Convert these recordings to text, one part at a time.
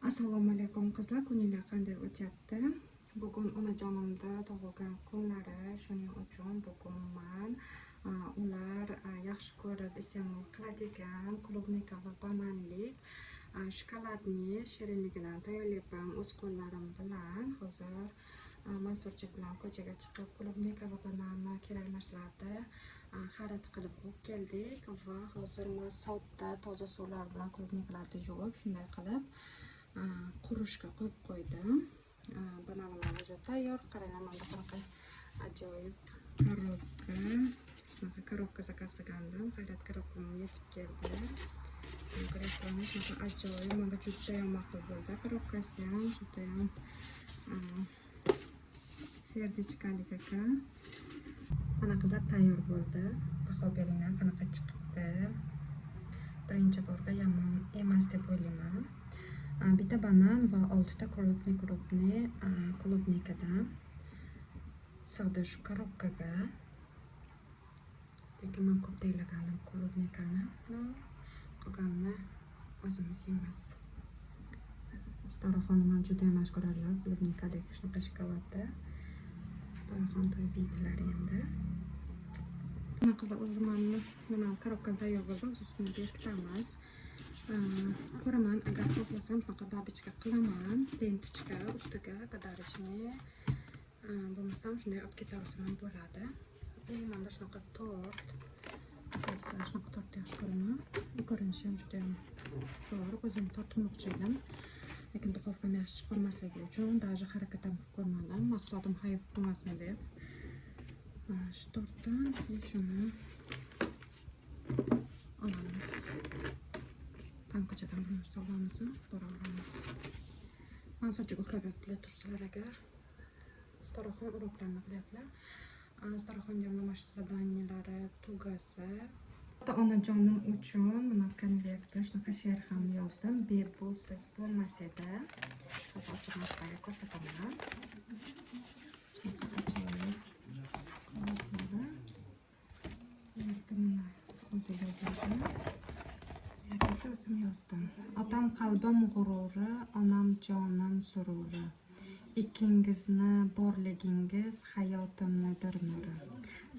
Assalomu alaykum, qizlar, kuninglar qanday o'tyapti? Bugun onajonimda tug'ilgan kunlari, shuning uchun bugun man ular yaxshi ko'rib iste'mol qiladigan клубника va bananlik shokoladli shirinligidan tayyorlayapman o'z qo'llarim bilan. Hozir Mansurchik bilan ko'chaga chiqib, клубника va bananni, kerakli narsalarni xarid qilib olib keldik va hozir man sodda toza suvlar bilan клубника larni yuvib, shunday qilib qurishga qo'yib qo'ydim. Bananim ham уже tayyor. Qaranglar, mana qanaqa ajoyib коробка. Shunaqa коробка заказ qilgandim. Hayrat, коробка m yetib keldi. Ko'rasizlarmi, shunaqa ajoyib, menga judayam ma'qul bo'ldi. Коробка si ham judayam сердечка lik ekan. Mana, qizlar, tayyor bo'ldi. Baho beringlar, qanaqa chiqibdi. Birinchi borga yomon emas deb o'ylayman. Bitta banan va oltita крупный крупный клубника dan sig'di shu коробка ga. Lekin man ko'p tayyorlagandim клубника ni. Но, qolganini o'zimiz yeymiz. Sitoraxonim ham juda yaxshi ko'radilar клубника lik shunaqa shokoladni. Sitoraxon to'yib yeydilar endi. Mana, qizlar, уже mani nima, коробка m tayyor bo'ldi. Hozir ustini berkitamiz. Ko'raman, agar xohlasam, shunaqa бабочка qilaman, ленточка ustiga подарочный. Bo'lmasam, shunday olib ketaversam ham bo'ladi. И manda shunaqa tort. Sizlar, shunaqa tortni yaxshi ko'raman. Ko'rinishi ham juda ham zo'r. O'zim tort qilmoqchi edim. Lekin духовка m yaxshi chiqolmasligi uchun даже harakat ham qilib ko'rmadim. Mahsulotim hayf bo'lmasin deb. Mana shu tortdan и shuni olamiz. Tanko'chadan bir narsa olamiz, boraveramiz. Mansurchik uxlab yotibdilar, tursalar agar. Sitoraxon uroklarni qilyaptilar. Sitoraxonga ham домашний задания lari tugasa. Onajonim uchun mana konvertda shunaqa she'r ham yozdim. Bebusiz bo'lmas edi. Hozir ochib sizlarga ko'rsataman. Shunaqa ajoyib qog'ozlari. Bu yerda mana o'zi yozilgan. Bu yerda esa o'zim yozdim. Otam qalbim g'ururi, onam jonim sururi. Ikkingizni borligingiz hayotimnidir nuri.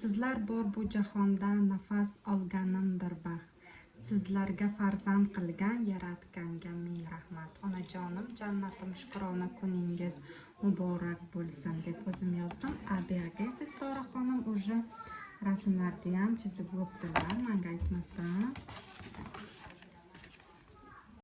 Sizlar bor bu jahonda nafas olganimdir baxt. Sizlarga farzand qilgan Yaratganga ming rahmat. Onajonim, jannatim, shukrona kuningiz muborak bo'lsin, deb o'zim yozdim. A bu yerga esa Sitora xonim уже rasmlarni ham chizib bo'ptilar, manga aytmasdan.